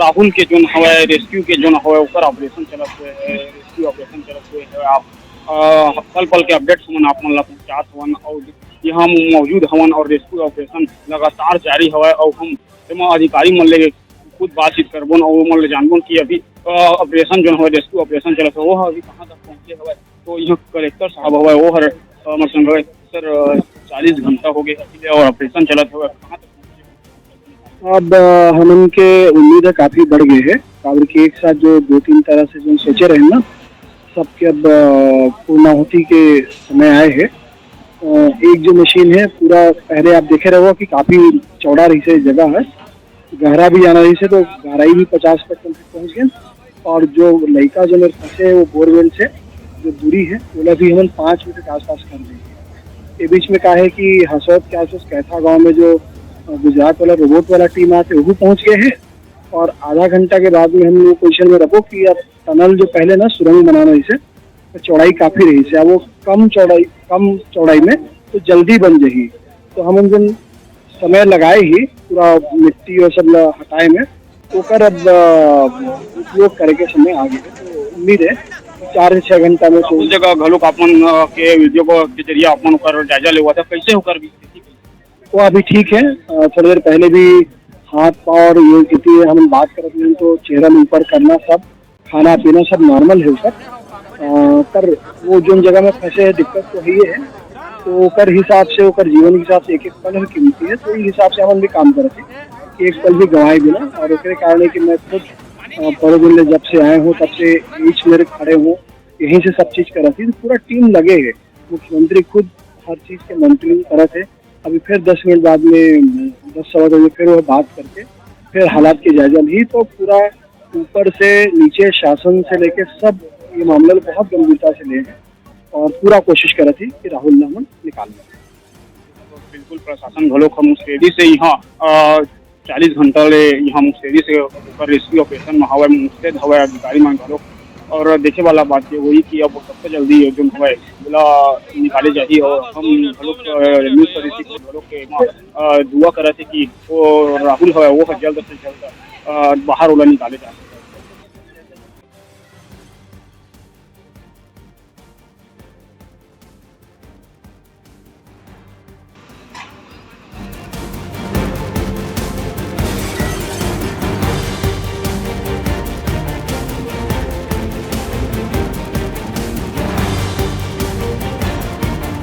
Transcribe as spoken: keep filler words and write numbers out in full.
राहुल के जोन हवय, रेस्क्यू के जोन हवय, ओकर ऑपरेशन चलत हुए है, रेस्क्यू ऑपरेशन चलत हुए है। आप, अ, पल पल के अपडेट्स हमन आप मन ला पहुंचात हवन और यहाँ मौजूद हवन और रेस्क्यू ऑपरेशन लगातार जारी हवय और हम एमा अधिकारी मन ले खुद बातचीत करबोन और ओमन ले जानबोन कि अभी, अ, ऑपरेशन जोन हवय, रेस्क्यू ऑपरेशन चलत हवय, वो ह अभी कहाँ तक पहुँचे हवय। तो यहाँ कलेक्टर साहब हवय, वो हर, अ, हमर संग हवय, "सर, अ, चालीस घंटा हो गए अभी ले और ऑपरेशन चलत हवय, कहाँ तक पहुँचे?" अब, अ, हमन के उम्मीद है काफी बढ़ गए है, काबर कि एक साथ जो दो तीन तरह से जो सोचे रहे ना, सबके अब, अ, पूर्णाहुति के समय आए है। अ, एक जो मशीन है, पूरा पहले आप देखे रहो कि काफी चौड़ा रही से जगह है, गहरा भी जाना रही से, तो गहराई भी पचास परसेंट तक पहुंच गए। और जो लड़का जो मेरे फंसे है, वो बोरवेल से जो दूरी है, ओला भी हमन पाँच मीटर के आसपास कर देंगे। ये बीच में का है कि हसौद के आसपास कैथा गांव में जो, अ, गुजरात वाला रोबोट वाला टीम आते, वो पहुंच गए हैं और आधा घंटा के बाद में हम लोग पोजीशन में रखो कि अब टनल जो पहले ना सुरंग बनाना इसे, तो चौड़ाई काफी रही से, अब वो कम चौड़ाई, कम चौड़ाई में तो जल्दी बन जाही। तो हम उन दिन समय लगाए ही पूरा मिट्टी और सब ला हटाए में, ओकर अब, अ, उपयोग करे के समय आ गए। तो उम्मीद है कि चार से छह घंटा में तो उस जगह घलोक आप मन, अ, के वीडियो को के जरिए आप मन ओकर जायजा लेवा था, कैसे ओकर भी स्थिति? वो अभी ठीक है। अ, थोड़ी देर पहले भी हाथ पाँव और ये स्थिति है, हम बात करत हैं तो चेहरा में ऊपर करना, सब खाना पीना सब नॉर्मल है सर। अ, पर वो जोन जगह में फंसे हैं, दिक्कत तो है ही है। तो ओकर हिसाब से, ओकर जीवन के हिसाब से एक एक पल ही कीमती है, तो ये हिसाब से हमन भी काम करत हैं कि एक पल भी गंवाए बिना। और ओकरे कारण है कि मैं खुद, अ, परोजन ले जब से आए हूँ, तब से बीच में खड़े हूँ, यहीं से सब चीज करत ही। तो पूरा टीम लगे है, मुख्यमंत्री खुद हर चीज के मॉनिटरिंग करत है। अभी फिर दस मिनट बाद में, दस सवा दस बजे फिर वो बात करके फिर हालात के जायजा ली। तो पूरा ऊपर से नीचे शासन से लेके सब ये मामला ल बहुत गंभीरता से ले हैं और पूरा कोशिश करत ही कि राहुल ल हमन निकाल लें। बिल्कुल, प्रशासन घलोक ह मुस्तैदी से यहाँ, अ, चालीस घंटा ले यहाँ मुस्तैदी से ओकर रेस्क्यू ऑपरेशन में हवय, मुस्तैद हवय अधिकारी मन घलोक। और देखे वाला बात ये होही कि अब सबसे जल्दी ये जोन हवय, ओला निकाले जाही और हम घलोक, अ, न्यूज़ सर्विस के घलोक के, अ, दुआ करत हे कि वो राहुल हवय, वो ह जल्द से जल्द, अ, बाहर ओला निकाले जाए।